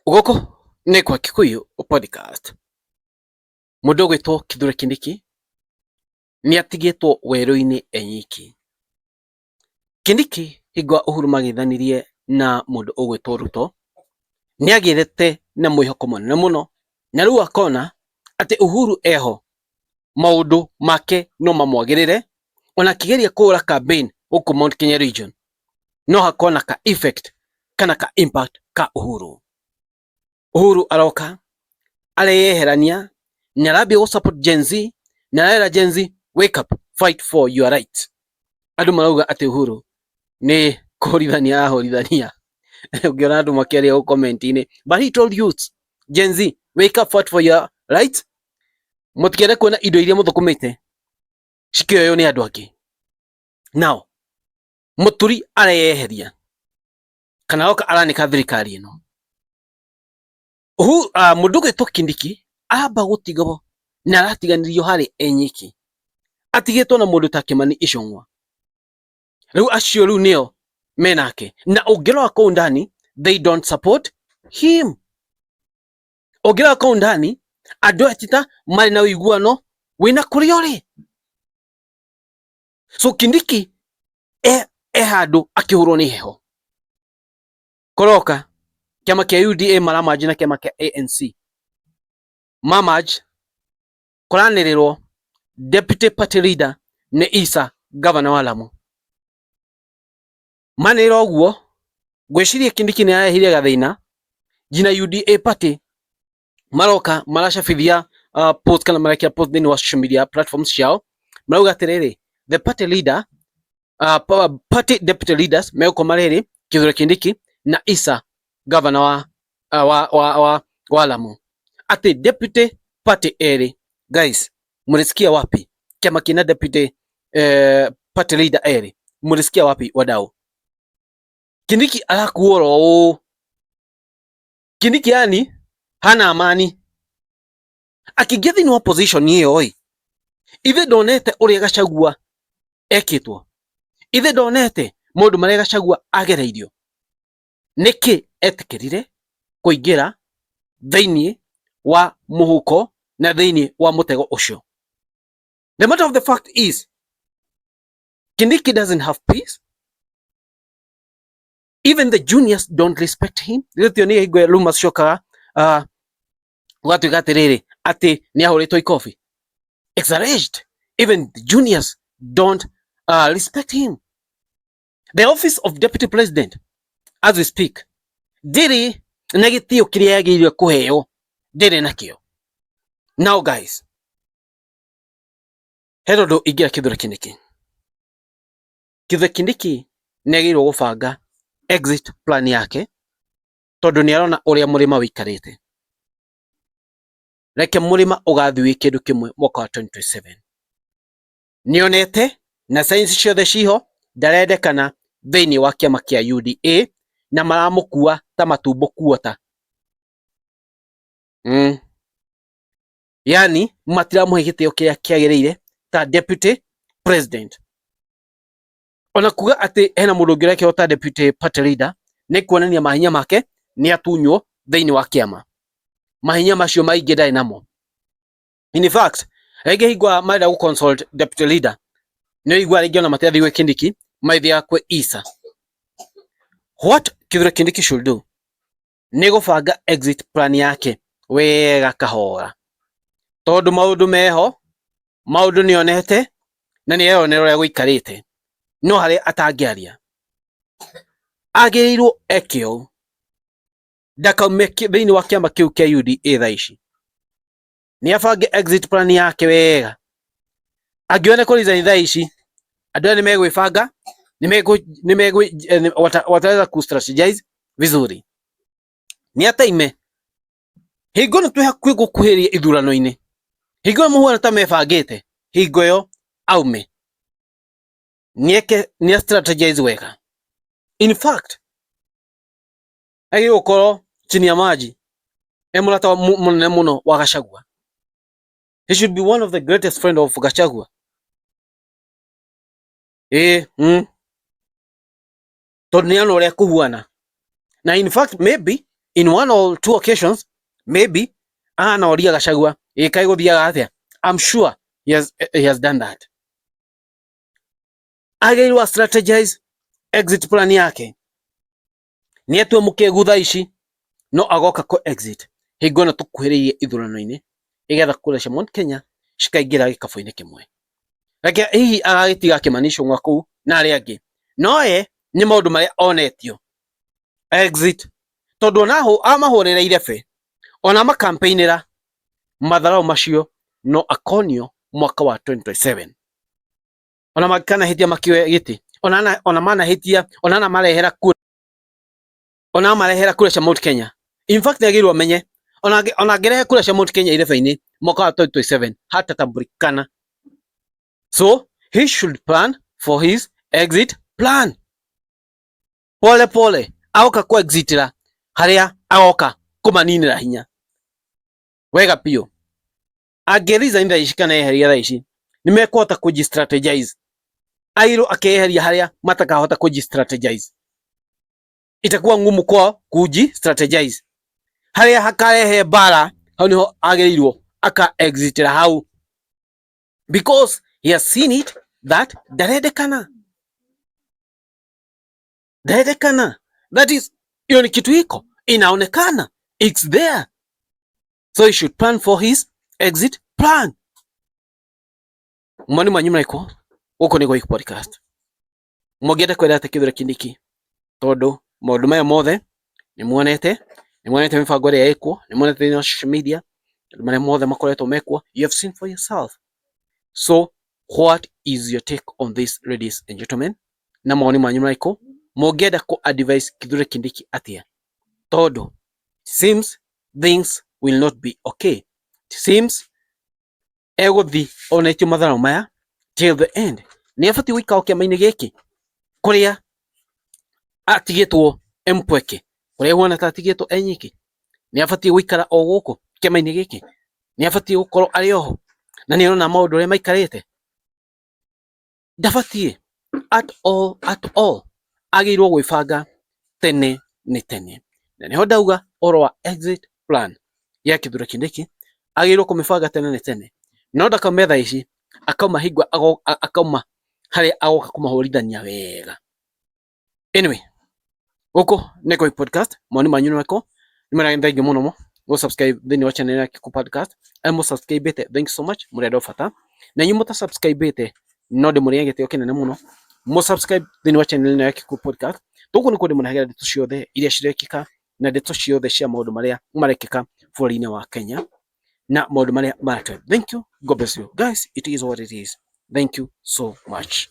Gũkũ nĩ kwa Kikuyu Podcast. Mũndũ ũgwĩtwo Kithure Kindiki nĩ atigĩtwo werũ-inĩ e nyiki. Kindiki hingo Uhuru magĩthanirie na mũndũ ũgwĩtwo Ruto, nĩ agĩrĩte na mwĩhoko mũnene mũno, na rĩu akona atĩ Uhuru eho maũndũ make no mamwagĩrĩre, ona akĩgeria kũhũra campaign gũkũ Mount Kenya region, no hakorwo na ka effect kana ka impact ka Uhuru. Uhuru aroka areyeherania na arambia gũ support Gen Z na arera Gen Z, "Wake up, fight for your rights." Andũ marauga atĩ Uhuru nĩ kũhũrithania arahũrithania, ũngĩona andũ makĩaria gũ comment-inĩ, but he told youths, Gen Z, "Wake up, fight for your rights, mũtikende kuona indo iria mũthũkũmĩte cikĩoywo nĩ andũ angĩ." Now Mũturi areyeheria kana oka aranĩka thirikari ĩno. Mũndũ ũgwĩtwo Kindiki amba gũtigwo na aratiganĩrio harĩ enyiki, atigĩtwo na mũndũ ta Kimani Ichung'wa. Rĩu acio rĩu nĩo menake, na ũngĩrora kũu ndani, they don't support him. Ũngĩrora kũu ndani, andũ aya ti ta marĩ na ũiguano wĩna kũrĩa ũrĩ. So Kindiki e handũ akĩhũrwo nĩ heho. Kũroka kĩama kĩa UDA maramanji na kĩama kĩa ANC mamaj, kũranĩrĩrwo deputy party leader nĩ Isa, governor wa Lamu. Manĩrĩra ũguo, ngwĩciria Kindiki nĩ arehire gathĩna nginya UDA party maroka maracabithia post kana marekĩra post thĩinĩ wa social media platforms ciao, marauga atĩrĩrĩ, the party leader, party deputy leaders megũkorwo marĩ Kithure Kindiki na Isa, governor wa Lamu, atĩ deputy party erĩ. Guys, mlisikia wapi chama kina deputy party leader erĩ? Mlisikia wapi, wadau? Kindiki arakuo ro ũũ. Kindiki yani hana amani akĩingĩa thĩinĩ wa position ĩyo ĩ. Ithe ndonete ũrĩa Gachagua ekĩtwo, ithe ndonete maũndũ marĩa Gachagua agereirio. Nĩkĩ etĩkĩrire kũingĩra thĩinĩ wa mũhuko na thĩinĩ wa mũtego ũcio? The matter of the fact is Kindiki doesn't have peace. Even the juniors don't respect him. Rĩu nĩ hingo rumors ciokaga, gũgatuĩka atĩrĩrĩ, atĩ nĩ ahũrĩtwo ikobi. It's alleged even the juniors don't respect him. The office of deputy president, as we speak, ndĩrĩ na gĩtĩo kĩrĩa yagĩrĩire kũheo, ndĩrĩ nakĩo. Now guys, he tondũ ingĩra Kithure Kindiki, Kithure Kindiki nĩ agĩrĩirwo gũbanga exit plan yake, tondũ nĩ arona ũrĩa mũrĩma wĩikarĩte. Reke mũrĩma ũgathiĩ wĩ kĩndũ kĩmwe mwaka wa 2027. Nĩonete na signs ciothe ciho ndarendekana thĩinĩ wa kĩama kĩa UDA na maramũkua ta matumbo kuota. Yani matiramũhe gĩtĩo kĩrĩa kĩagĩrĩire ta deputy president. Ona kuga atĩ hena mũndũ ũngĩ ũrekĩrwo ta deputy party leader nĩ kuonania mahinya make nĩ atunywo thĩinĩ wa kĩama. Mahinya macio maingĩ ndarĩ namo. In fact, rĩngĩ hingo marenda gũ consult deputy leader, nĩ ũigua rĩngĩ ona matirathiĩ gwĩ Kindiki, maithiaga kwĩ Isa. What Kithure Kindiki should do nĩ gũbanga exit plan yake wega kahora, tondũ maũndũ meho, maũndũ nĩonete na nĩ eyonera ũrĩa gũikarĩte, no harĩa atangĩaria agĩrĩirwo eke ũũ, ndakaume thĩinĩ wa kĩama kĩu kĩa UDA thaa ici. Nĩ abange exit plan yake wega. Angĩona kũ resign thaa ici, andũ aya nĩ megwĩbanga, wataweza ku strategize vizuri. Nĩ ataime hingo ĩno twĩ hakuhĩ gũkuhĩrĩria ithurano-inĩ, hingo ĩyo mũhuana ta mebangĩte, hingo ĩyo aume, nĩeke nĩ strategize wega. In fact, agĩrĩirwo gũkorwo chini ya maji e mũrata mũnene mũno wa Gachagua. He should be one of the greatest friend of Gachagua. Ĩĩ, Tondũ nĩ ona ũrĩa kũhuana. Na in fact maybe In one or two occasions maybe anoria Gachagua ĩ kaĩ gũthiaga atĩa. I'm sure he has done that. Agĩrĩirwo strategize exit plan yake. Nĩ atue mũkĩgu thaa ici no agoka kũ exit hingo ĩno tũkuhĩrĩirie ithurano-inĩ, igetha kura cia Mount Kenya cikaingĩra gĩkabũ-inĩ kĩmwe. Reke hihi agagĩtiga Kimani Ichung'wa kũu na arĩa angĩ, no ye nĩ maũndũ marĩa onetio exit, tondũ ona amahũrĩra irebe, ona amakampeinĩra matharau macio no akonio mwaka wa 2027. Ona mangĩkanahĩtia makĩoe gĩtĩ, ona manahĩtia, ona anamarehera kura, ona amarehera kura cia Mount Kenya. In fact, nĩagĩrĩirwo amenye ona angĩrehe kura cia Mount Kenya irebe-inĩ mwaka wa 2027 hatatambulikana. So he should plan for his exit plan pole pole. Agoka ku exitira haria agoka kũmaninĩra hinya wega biũ. Angĩ resign thaa ici kana eheria thaa ici, nĩ mekũhota kũji strategize. Airũ akeyeheria harĩa matakahota kũji strategize, itakuwa ngumu kwao kuji strategize. Harĩa hakarehe mbara, hau niho agĩrĩirwo aka exitira hau, because he has seen it that ndarendekana, ndarendekana. That is, hiyo ni kitu iko inaonekana, it's there. So he should plan for his exit plan. Mwani mwanyu mraiko gũkũ nĩ Gwaik Podcast. Mũngĩenda kwenda atĩ Kithure Kindiki, tondũ maũndũ maya mothe nĩ muonete mĩbango ĩrĩa ĩkuo, nĩ muonete thĩinĩ wa social media maũndũ marĩa mothe makoretwo mekwo. You have seen for yourself. So what is your take on this, ladies and gentlemen? Na mawoni manyu marĩkũ? Mũngĩenda kũ advise Kithure Kindiki atĩa? Tondũ seems things will not be okay. It seems egũthi onetio matharau maya till the end. Nĩ abatiĩ gũikara kĩama-inĩ gĩkĩ kũrĩa atigĩtwo mpweke, kũrĩa huana ta atigĩtwo e nyiki? Nĩ abatiĩ gũikara o gũkũ kĩama-inĩ gĩkĩ? Nĩ abatiĩ gũkorwo arĩ oho na nĩ arona maũndũ ũrĩa maikarĩte? Ndabatiĩ at all, at all. Agĩrĩirwo gwĩbanga tene nĩ tene, na nĩho ndauga ũhoro wa exit plan ya Kithure Kindiki. Agĩrĩirwo kũmĩbanga tene nĩ tene, no ndakaume thaa ici, akauma hingo akauma harĩa agoka kũmahũrithania wega. Anyway, gũkũ nĩ Goi Podcast. Mawoni manyu nĩ marĩkũ? Nĩ mwena thank you mũno mo gũ subscribe thĩinĩ wa channel ya Kĩkũ Podcast. Arĩa mũ subscribe, thank you so much, mũrĩ andũ a bata. Na inyuĩ mũta subscribe, no ndĩmũrĩe gĩtĩo kĩnene mũno mũ subscribe thĩinĩ wa channel ĩno ya Kĩkũ Podcast. Gũkũ nĩkuo ndĩmũrehagĩra ndeto ciothe iria cirekĩka na ndeto ciothe cia maũndũ marĩa marekĩka bũrũri-inĩ wa Kenya na maũndũ marĩa maratrend. Thank you. God bless you guys. It is what it is. Thank you so much.